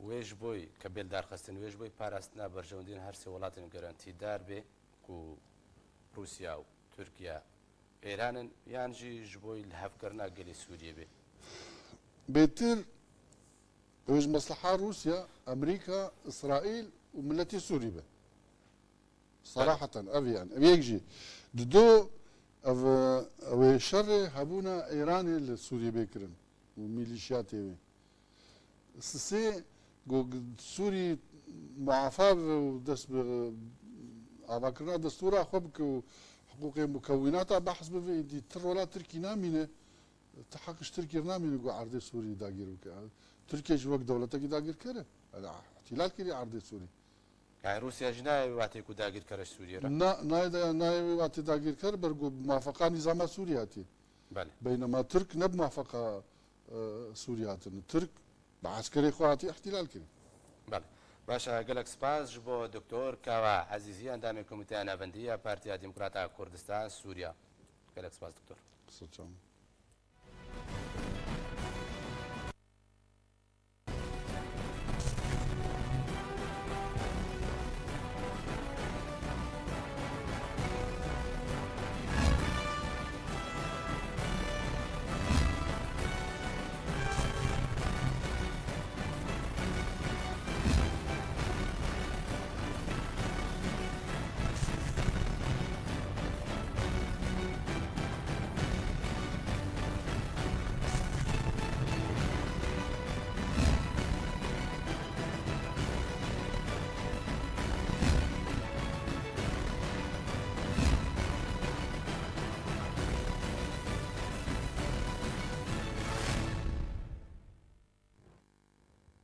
Wê ji boy kebêl darxistin, wê ji boy parastina berjewendiyên her sê welatên gerentîdar bê ku Rûsya û Tirkiye, Êran in, yan jî ji boy lihevkirina gelê Sûriyê bê? Bêtir wê ji mesleha Rûsya, Amerîka, Îsraîl û miletê Sûrî be. Seraheten ev yani. Ev yek jî. Dido ev, ev ê şerê hebûna Îranê li Sûriyê bê kirin û mîlîşiyatê wê. Sisê Ku Sûrî muafa bibe û dest bi avakirina destûra xwe bike û hiqûqê mukewînata behs bibe, îdî ti rola Tirkî namîne, ti heq ji Tirkî re namîne ku erdê Sûrî dagîr bike. Tirkiye jî wek dewletekî dagîrker e. Îhtîlal kiriye erdê Sûrî. Yani Rûsya jî nayê wê watê ku dagîrker e ji Sûriyê re? Na, nayê de, nayê wê watê dagîrker ber ku bi muwafeqa nîzama Sûrî hatiye. Belê. Beynema Tirk ne bi muwafeqa, e, Sûrî hatine. Tirk bi eskerê xwe hatiye îhtîlal kirin. Belê. Baş e, gelek spas ji bo Doktor Kawa Ezîzî, endamê Komîteya Navendî ya Partiya Demokrata Kurdistan Sûriya. Gelek spas, Doktor. Qisa çawa?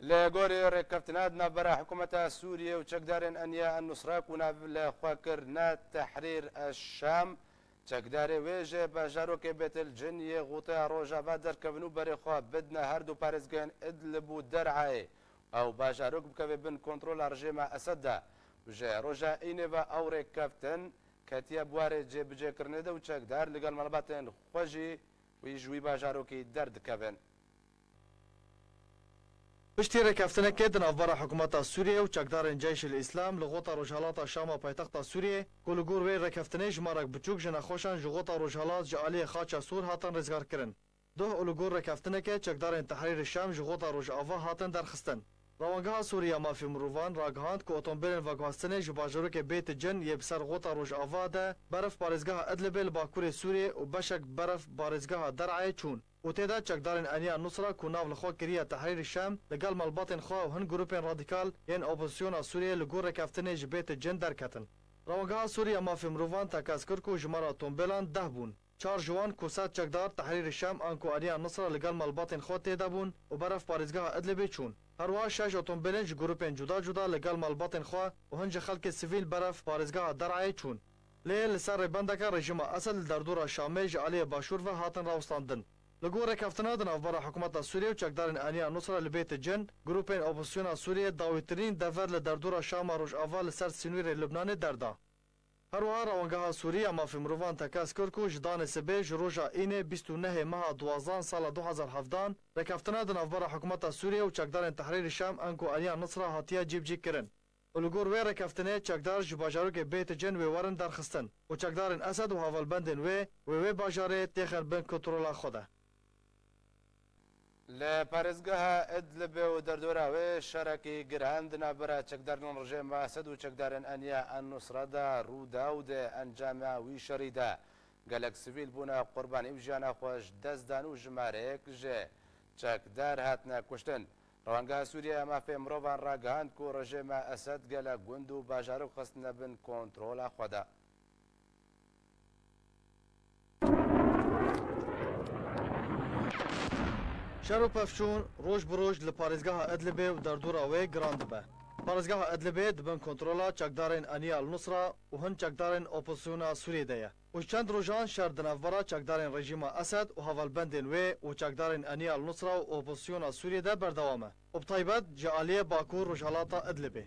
Li gorî rêkeftina di navbera hikûmeta Sûriyê û çekdarên Eniya El-Nusra ku nav li xwe kirine Tehrîr El-Şam, çekdarê wê ji bajarokê Bêtil Cin yê Xûteya Rojava derkevin û berê xwe bidine her du parêzgehên Idlib û Der'ayê. Ew bajarok bikeve bin kontrola rejîma Esed de û ji roja Înê ve ew rêkeftin ketiye bi warê cêbicêkirinê de û çekdar li gel malbatên xwe jî wî ji wî bajarokî derdikevin. Piştî rêkeftinekê di navbera hikûmeta Sûriyê û çekdarên Ceyşil Îslam li xota rojhilata Şama paytexta Sûriyê, ku li gor wê rêkeftinê jimarek biçûk ji nexweşan ji xota rojhilat ji aliyê Xaça Sûr hatin rêzgarkirin. Duh û li gor rêkeftinekê çekdarên Tehrîrê Şam ji xota Rojava hatin derxistin. Rewangeha Sûrî ya Mafê Mirovan ragihand ku otombêlên veguhestinê ji bajarokê Bêt Cin yê bi ser xota Rojava de beref parêzgeha Idlibê li bakurê Sûriyê û beşek beref parêzgeha Der'ayê çûn. û tê de çekdarên Eniya Nusra ku nav li xwe kiriye Tehrîrî Şam li gel malbatên xwe û hin grûpên radîkal yên opozisyona Sûriyê li gor rêkeftinê ji Bêt Cin derketin. Rewangeha Sûrî ya Mafê Mirovan tekez kir ku jimara tombêlan deh bûn. Çar ji wan ku sed çekdar Tehrîrî Şam an ku Eniya Nusra li gel malbatên xwe tê de bûn û beref parêzgeha Idlibê çûn. Her wiha şeş otombêlên ji grûpên cuda cuda li gel malbatên xwe û hin ji xelkê sivîl beref parêzgeha Der'ayê çûn. Lê li ser rêbendeke rejîma Esed li derdora Şamê ji aliyê başûr ve hatin rawestandin. Li gor rêkeftina di navbera hikûmeta Sûriyê û çekdarên Eniya Nusra li Bêt Cin, grûpên opozisyona Sûriyê dawîtirîn dever li derdora Şama Rojava li ser sînorê Lubnanê derda. Her wiha Rewangeha Sûrî ya Mafê Mirovan tekez kir ku ji danê sibê ji roja Înê bîst û nehê meha duwazdan sala du hezar hevdan rêkeftina di navbera hikûmeta Sûriyê û çekdarên Tehrîrî Şam anku Eniya Nusra hatiye cîbicîkirin. Û li gor wê rêkeftinê çekdar ji bajarokê Bêt Cin wê werin derxistin û çekdarên Esed û hevalbendên wê wê wê bajarê têxin bin kontrola xwe de. Li parêzgeha Idlibê û derdora wê şerekî giran di navbera çekdarên rejîma Esed û çekdarên Eniya En-Nusra de rû da û di encama wî şerî de gelek sivîl bûne qurbanî û jiyana xwe ji dest dan û jimarêk ji çekdar hatine kuştin. Rewangeha Sûriye ya Mafê Mirovan ragihand ku rejîma Esed gelek gund û bajarok xistine bin kontrola xwe de. Şer û pevçûn roj bi roj li parêzgeha Idlibê û derdora wê giran dibe. Parêzgeha Idlibê di bin kontrola çekdarên Eniya El-Nusra û hin çekdarên opozisyona Sûriyê de ye. û ji çend rojan şer di navbera çekdarên rejîma Esed û hevalbendên wê û çekdarên Eniya El-Nusra û opozisyona Sûriyê de berdewam e û bi taybet ji aliyê Bakur Rojhelata Idlibê.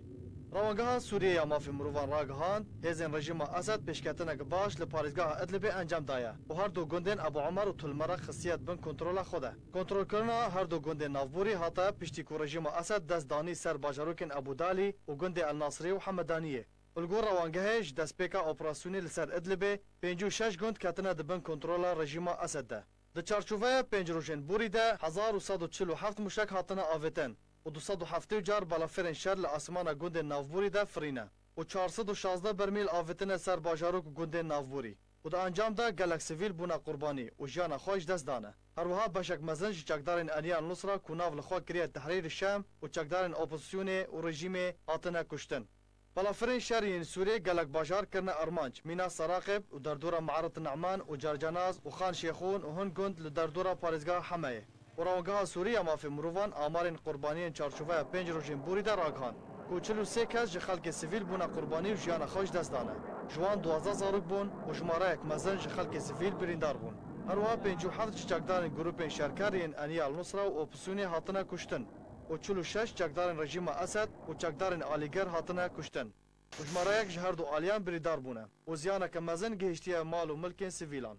Rewangeha Sûriyê ya Mafê Mirovan ragihand, hêzên rejîma Esed pêşketinek baş li parêzgeha Idlibê encam daye û her du gundên Ebu Omer û Tulmerek xistiye di bin kontrola xwe de. Kontrolkirina her du gundên navborî hate piştî ku rejîma Esed dest danî ser bajarokên Ebu Dalî û gundê El Nasirê û Hemedaniyê. Li gor rewangehê ji destpêka operasyonê li ser Idlibê pêncî û şeş gund ketine di bin kontrola rejîma Esed de. Di çarçoveya pênc rojên borî de hezar û sed û çil û heft muşek hatine avêtin û du sed û heftê û çar balafirên şer li asmana gundên navborî de firîne û çar sed û şazdeh bermîl avêtine ser bajarok û gundên navborî. û di encam de gelek sivîl bûne qurbanî û jiyana xwe ji dest dane. Her wiha beşek mezin ji çekdarên Eniyal Nusra ku nav li xwe kiriye Tehrîr Şam û çekdarên opozisyonê û rejîmê hatine kuştin. Balafirên şerî yên Sûriyê gelek bajar kirine armanc, mîna Seraqib û derdora Me'arit Ne'man û Cercenaz û Xan Şêxûn û hin gund li derdora parêzgeha Hemeyê. Û Rewgeha Sûrî ya Mafê Mirovan amarên qurbaniyên çarçoveya pênc rojên borî de ragihand ku çil û sê kes ji xelkê sivîl bûne qurbanî û jiyana xwe ji dest dane. Ji wan duwazdeh zarok bûn û jimareyek mezin ji xelkê sivîl birîndar bûn. Her wiha pêncî û heft ji çekdarên grûpên şerker yên Eniyal Nusra û Opsûnê hatine kuştin û çil û şeş çekdarên rejîma Esed û çekdarên alîgir hatine kuştin û jimareyek ji her du aliyan birîndar bûne û ziyaneke mezin gihiştiye mal û milkên sivîlan.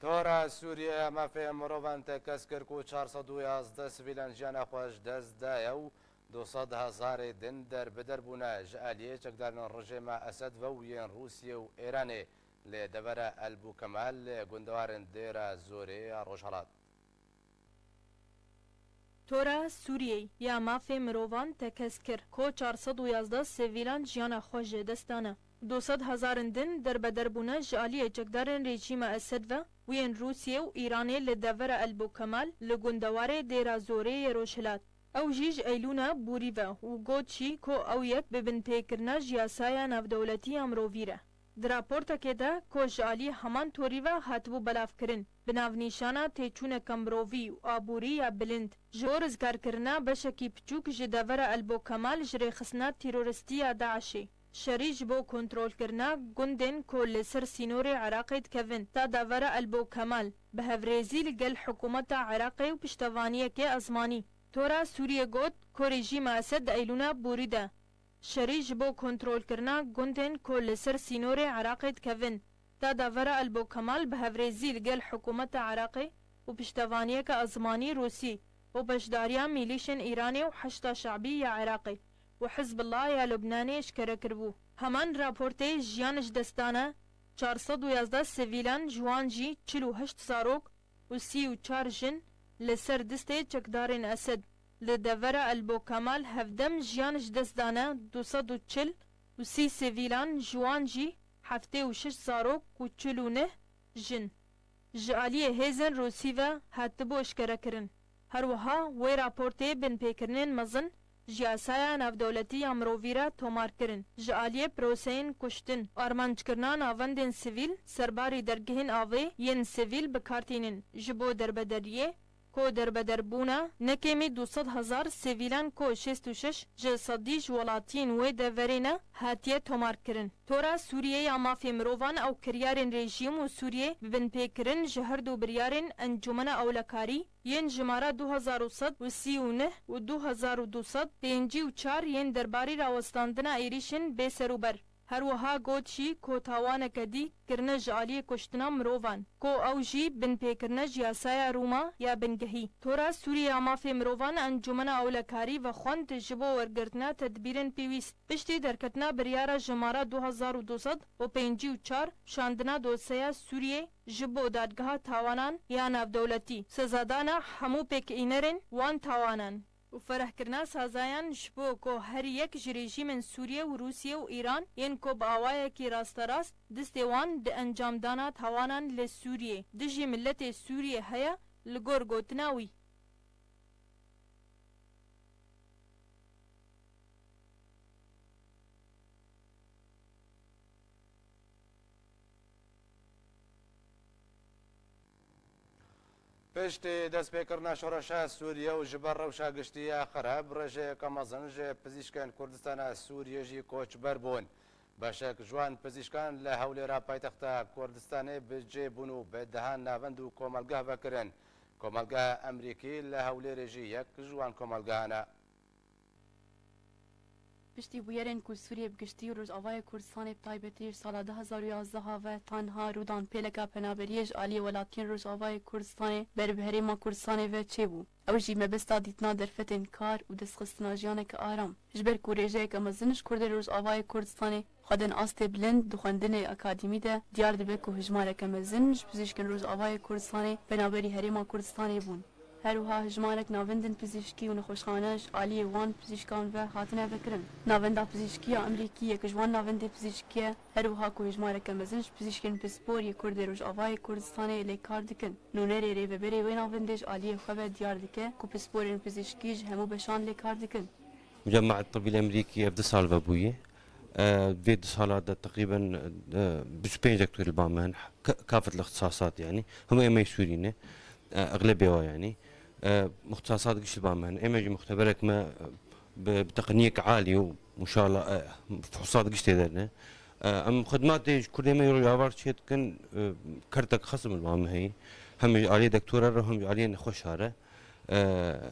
Tora Sûriye mafê mirovan tekez kir ku çar sed û yazdeh sivîlan jiyana xwe ji dest daye û du sed hezarê din derbider bûne. Ji aliyê çekdarên rejîma Esed ve û yên Rûsiyê û Êranê li devera El Bûkemal li gundewarên Dêra Zorê ya Rojhelat. Tora Sûriyeyê ya mafê mirovan tekez kir ku çar sed û yazdeh sivîlan jiyana xwe ji dest dane. Du sed hezarin din derbeder bûne ji aliyê çekdarên rejîma Esed ve û yên Rûsiyê û Îranê li devera El Bûkemal li gundewarê Dêra Zorê yê Rojhilat. Ew jî ji Eylûna borî ve û got jî ku ew yek bi binpêkirina ji yasaya navdewletî ya mirovî re. Di raportekê de ku ji alî heman torî ve hatibû belavkirin, bi navnîşana têçûneke mirovî û aborî ya bilind ji bo rizgarkirina beşekî piçûk ji devera El Bo Kemal ji rêxistina teroristî ya DAIŞê, şerî ji bo kontrolkirina gundên ku li ser sînorê Iraqê dikevin ta devera El Bo Kemal, bi hevrêzî li gel hikûmeta Iraqê û piştevaniyeke ezmanî. Tora Sûriyê got ku rejîma Esed di Eylûna borî de şerî ji bo kontrolkirina gundên ku li ser sînorê Iraqê dikevin, ta devera El Bo Kemal bi hevrêzî li gel hikûmeta Iraqê û piştevaniyeke ezmanî Rûsî û beşdariya mîlîşên Îranê û Heşda Şe'bî ya Iraqê û Hizbullah ya Lubnanê eşkere kiribû. Heman raportê jiyan ji dest dane çar sed û yazdeh sivîlan, ji wan jî çil û heşt zarok, û sî û çar jin li ser distê çekdarên Esed. Li devera El Bo Kemal hevdem jiyan ji dest dane, du sed û çil û sî sivîlan, ji wan jî heftê û şeş zarok û çil û neh jin, ji aliyê hêzên Rûsî ve hatibû eşkerekirin. Her wiha wê raportê binpêkirinên mezin ji yasaya navdewletî ya mirovî re tomar kirin. Ji aliyê proseyên kuştin, armanckirina navendên sivîl, serbarî dergehên avê yên sivîl bi kar tînin ji bo derbederiyê, ku derbeder bûne, ne kêmî du sed hezar sivîlan ku şêst û şeş ji sedî ji welatiyên wê deverê ne, hatiye tomar kirin. Tora Sûriyê ya Mafê Mirovan ew kiryarên rejîm û Sûriyê bi binpêkirin ji her du biryarên Encûmena Ewlekarî, yên jimara du hezar û sed û sî û neh û du hezar û du sed pêncî û çar yên derbarî rawestandina êrîşên bêserûber. Her wiha got jî ku tawaneke dî kirine ji aliyê kuştina mirovan, ku ew jî binpêkirine ji yasaya Rûma ya bingehî. Tora Sûriye ya Mafê Mirovan Encûmena Ewlekarî vexwend ji bo wergirtina tedbîrên pêwîst. Piştî derketina biryara jimara du hezar û du sed û pêncî û çar, şandina dosyeya Sûriyê ji bo Dadgeha Tawanan ya Navdewletî, sezadana hemû pêkînerên wan tawanan û ferehkirina sazayan ji bo ku her yek ji rejîmên Sûriye û Rûsiye û Îran yên ku bi awayekî rasterast distê wan di encamdana tawanan li Sûriyê dijî miletê Sûriyê heye, li gor gotina wî. Piştî destpêkirina şoreşa Sûriye û ji ber rewşa giştî ya xerab, rêjeyeke mezin ji pizîşkên Kurdistana Sûriye jî koçber bûn. Beşek ji wan pizîşkan li Hewlêra paytexta Kurdistanê bi cê bûn û bi dehan navend û komelgeh vekirin. Komelgeha Emerîkî li Hewlêrê jî yek ji wan komelgehan e. Piştî bûyerên ku Sûriye bi giştî û Rojavayê Kurdistanê bi taybetî ji sala du hezar û yazdeh ve tanha rûdan pêleka penaberiyê ji aliyê welatiyên Rojavayê Kurdistanê ber bi Herêma Kurdistanê ve çêbû. Ew jî mebesta dîtina derfetên kar û destxistina jiyaneke aram. Ji ber ku rêjeyeke mezin ji Kurdên Rojavayê Kurdistanê xwedin astê bilind di xwendinê akademî de, diyar dibe ku hejmareke mezin ji pizîşkên Rojavayê Kurdistanê penaberî Herêma Kurdistanê bûn. Her wiha hijmarek navendên pizîşkî û nexweşxane ji aliyê wan pizîşkan ve hatine vekirin. Navenda Pizîşkî ya Amerîkî yek ji wan navendê pizîşkî ye, her wiha ku hijmareke mezin ji pizîşkên pispor yê Kurd ê Rojavayê Kurdistanê lê kar dikin. Nûnerê rêveberê wê navendê ji aliyê xwe ve diyar dike ku pisporên pizîşkî ji hemû beşan lê kar dikin. Mucemma Tibbî Emerîkî ev du sal vebûye. E, vê du sala de teqrîben, e, bîst û pênc doktor li ba me hene. Ka-, kafet li îxtisasat yanî. Hemû ê Meysûrî ne. E, exlebê wa yanî. E, îxtisasat giş li ba me hene. Ê me jî muxteberek me, e, bi, bi teqniyek alî û inşallah, e, fuhsat giş tê de ne. E, em xidmatê ji Kurdê me yê Rojava çê dikin, e, kertek xesim li ba me heye. Hem ji aliyê doktora re hem ji aliyê nexweşa re. E,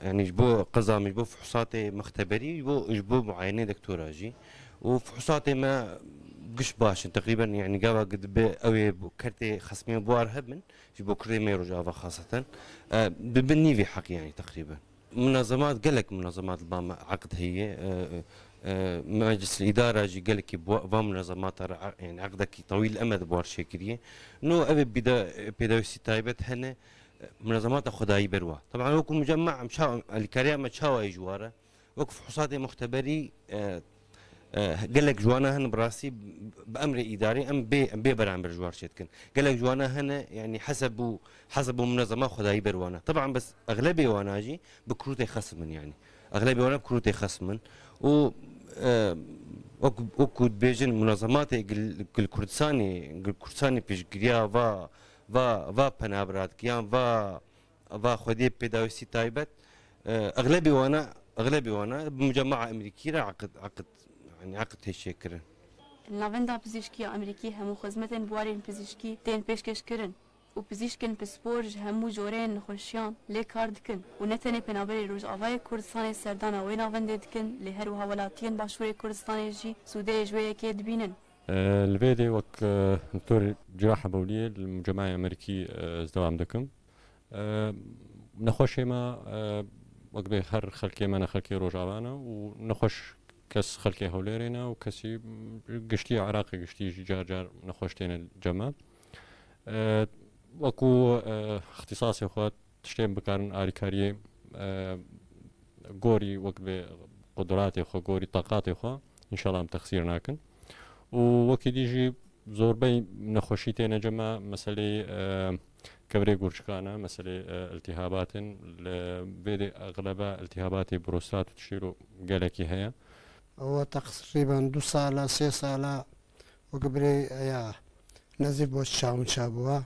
yanî ji bo qeza min, ji bo fuhsatê mexteberî, ji bo, ji bo muayenê doktora jî. Û fuhsatê me giş baş in. Teqrîben, yanî gava dibe ew ê bo kertê xesmê buar hebin, ji bo Kurdê me Rojava xaseten. E, bi bin nîvî heq yanî teqrîben. Munazemat, gelek munazemat li ba me eqd heye. E, e, Meclis Îdara jî gelekî bu-, va munazemata re, e, yanî eqdekî tewîl emed buar çêkiriye. No ev ê bîda, e, pêdawîstî taybet hene. Munezemata xwedayî ber wa. Teban wekû mucemma em ça, alîkariya me çawa ye ji wa re? Wek fuhsatê muxteberî, e, e, gelek ji wana hene bi rastî bi emrê îdarê em bê, em bê beramber ji war çê dikin. Gelek ji wana hene, yanî heseb û, heseb û munezema xwedayî ber wana. Teban bes exlebê wana jî bi kurûtê xesim in yanî. Exlebê wana bi kurûtê xesim in. Û, e, wek, wekû dibêjin munezematê gil, gil Kurdistanê, gil Kurdistanê pêşgiriya va va, va penabiratikiyan, va, va xwediyê pêdawîstî taybet, e, exlebî wana, exlebî wana bi mucema'a Amerîkî re eqid, eqid, yanî eqid tê çêkirin. Li Navenda Pizîşkî ya Amerîkî hemû xizmetên buwarên pizîşkî tên pêşkêş kirin û pizîşkên pispor ji hemû coreyên nexweşiyan lê kar dikin û ne tenê penaberê Rojavayê Kurdistanê serdana wê navendê dikin, lê her wiha welatiyên Başûrê Kurdistanê jî sûdê ji wê yekê dibînin. Li vê dê wek, e, doktor Ciraha Bewliyê li mucemaya Amerîkî, e, ez dewam dikim. E, nexweşê me, e, wek bê her xelkê me ne xelkê Rojava ne û nexweş kes xelkê Hewlêrê ne û kesî giştî Iraqê giştî jî car car nexweş têne cem me. E, wekû, e, îxtîsasê xwe tiştên bikarin alîkariyê, e, gorî wek bê qudratê xwe, gorî taqatê xwe, înşallah em texsîr nakin. Û wekî dî jî zorbey nexweşî têne cem me, meselê, e, kevirê gurçikan e, meselê, e, iltîhabat in. Li vê dê exlebe iltîhabatê prostat û tiştî ro gelekî heye. Ew teqrîben du sala, sê sala Wek birê ya nezîf bo çawin çabûwa.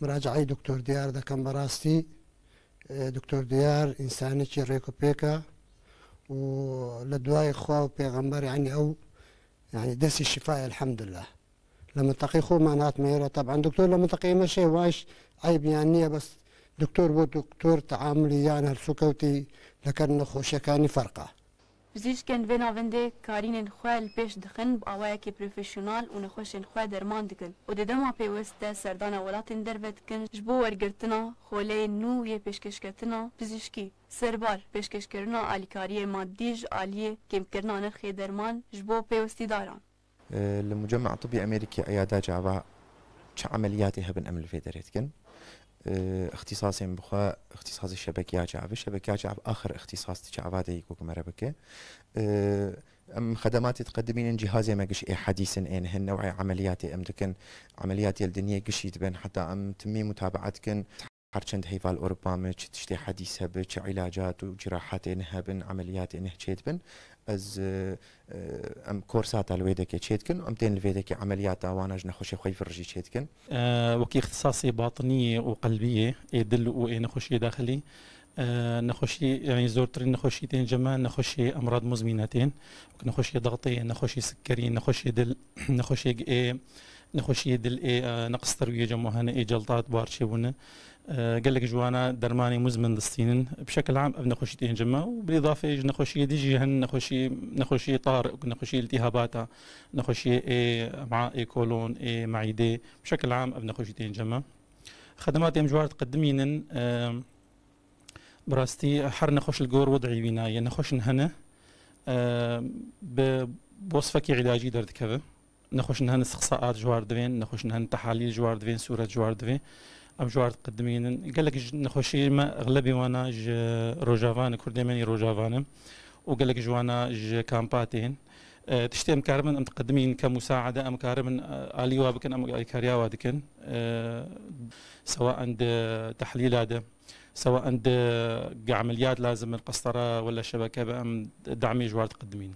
Miracaeyî Doktor Diyar dekem berastî. E, Doktor Diyar însanekî rêk û pêk e û li duayê xwe û pêxember, yanî ew, yanî destî şifa ye, elhamdulillah. Li minteqê xwe me nat me yê re, teban doktor li minteqê me şey, wan eyb yan niye, bes doktor bo doktor teamulî yan helsûkewtî li ker nexweşekanî ferq e. Pizîşkên vê navendê karînên xwe li pêş dixin, bi awayekî profesyonal û nexweşên xwe derman dikin û di dema pêwest de serdana welatên derve dikin ji bo wergirtina xoleyên nû yê pêşkêşketina pizîşkî, serbar pêşkêşkirina alîkariyê madî ji aliyê kêmkirina nirxê derman ji bo pêwestîdaran. Li Mucemma Tibbî Amerîkî eyada çava çi emeliyatê hebin em li vê derê dikin. Îxtîsasên bi xwe, îxtîsasê şebekiya çavê, şebekiya çav axir îxtîsas di çava de yî ku me re bike. Em xedematê diqedimînin, cîhazê me giş ê hedîs in, ên hin new'ê emeliyatê em dikin. Emeliyatê li dinyê gişî dibin, heta em timî mutaba'a dikin. Her çend heyva li Ewropa me çi tiştê hedîs hebe, çi îlacat û cirahatê ne hebin, emeliyatê ne çê dibin. Ez, e, e, em korsata li wê dekê çê dikin, em tên li vê dekê emeliyata wana ji nexweşê xwe yî vir jî çê dikin. E, wekî îxtisasê batiniyê û qelbiyê, ê dil û ê nexweşiyê daxilî, e, nexweşî, yanî zortirîn nexweşî tên cem me, nexweşê emrad muzmîne tên, wek nexweşê daxtê, nexweşê sikkerî, nexweşê dil, nexweşê ê, nexweşiyê dil ê, e, neqistir wî cem hene, ê celtat bar çêbûne. E, gelek ji wana dermanê muzmin distînin. Bi şekil am ev nexweşî tên cem me û bi îdafê ji nexweşiyê dî jî hin nexweşî, nexweşiyê tar, nexweşiyê iltîhabata, nexweşiyê ê em'a, ê kolon, ê meîdê, bi şekil am ev nexweşî tên cem me. Xedematê em ji war diqedimînin, e, bi rastî her nexweş li gor wed'î wî nayê. Nexweşin hene, e, bi wasfekî îlacî derdikeve. Nexweşin hene istiqsaat ji war divên, nexweşin hene tehalîl ji war divên, sûret ji war divê. Em ji war diqedimînin. Gelek ji nexweşî me, exlebî wana ji Rojava ne, Kurdê me yê Rojava ne û gelek ji wana ji kampa tên. E, tiştê em karibin em diqedimîn ke musaade, em karibin, e, alî wa bikin, em alîkariya wa dikin. E, sewaen di tehlîla de, sewaen di emeliyat lazim in, qestara wela şebeke be, em damê ji war diqedimîn.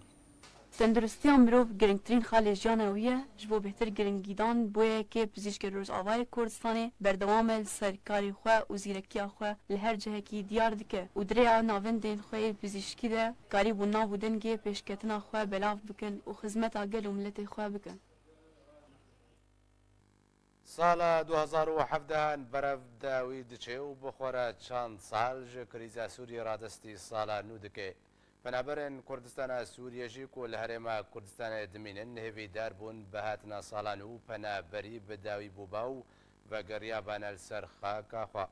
Tenduristiya mirov girîngtirîn xalê jiyana wî ye, ji bo bêhtir girîngîdan boyekê pizîşkê Rojavayê Kurdistanê berdewam e li ser karê xwe û zîrekiya xwe li her cihekî diyar dike û di rêya navendên xwe yê pizîşkî de karîbû nav û dengê pêşketina xwe belav bikin û xizmeta gel û miletê xwe bikin. Sala du hezar û hevdeh berev dawî diçe û bi xwe re çend sal ji krîza Sûriyê radestî sala nû dike. Penaberên Kurdistana Sûriyê jî ku li Herêma Kurdistanê dimînin, hêvîdar bûn bi hatina sala nû penaberî bi dawî bûba û vegeriyabane li ser xaka xwe.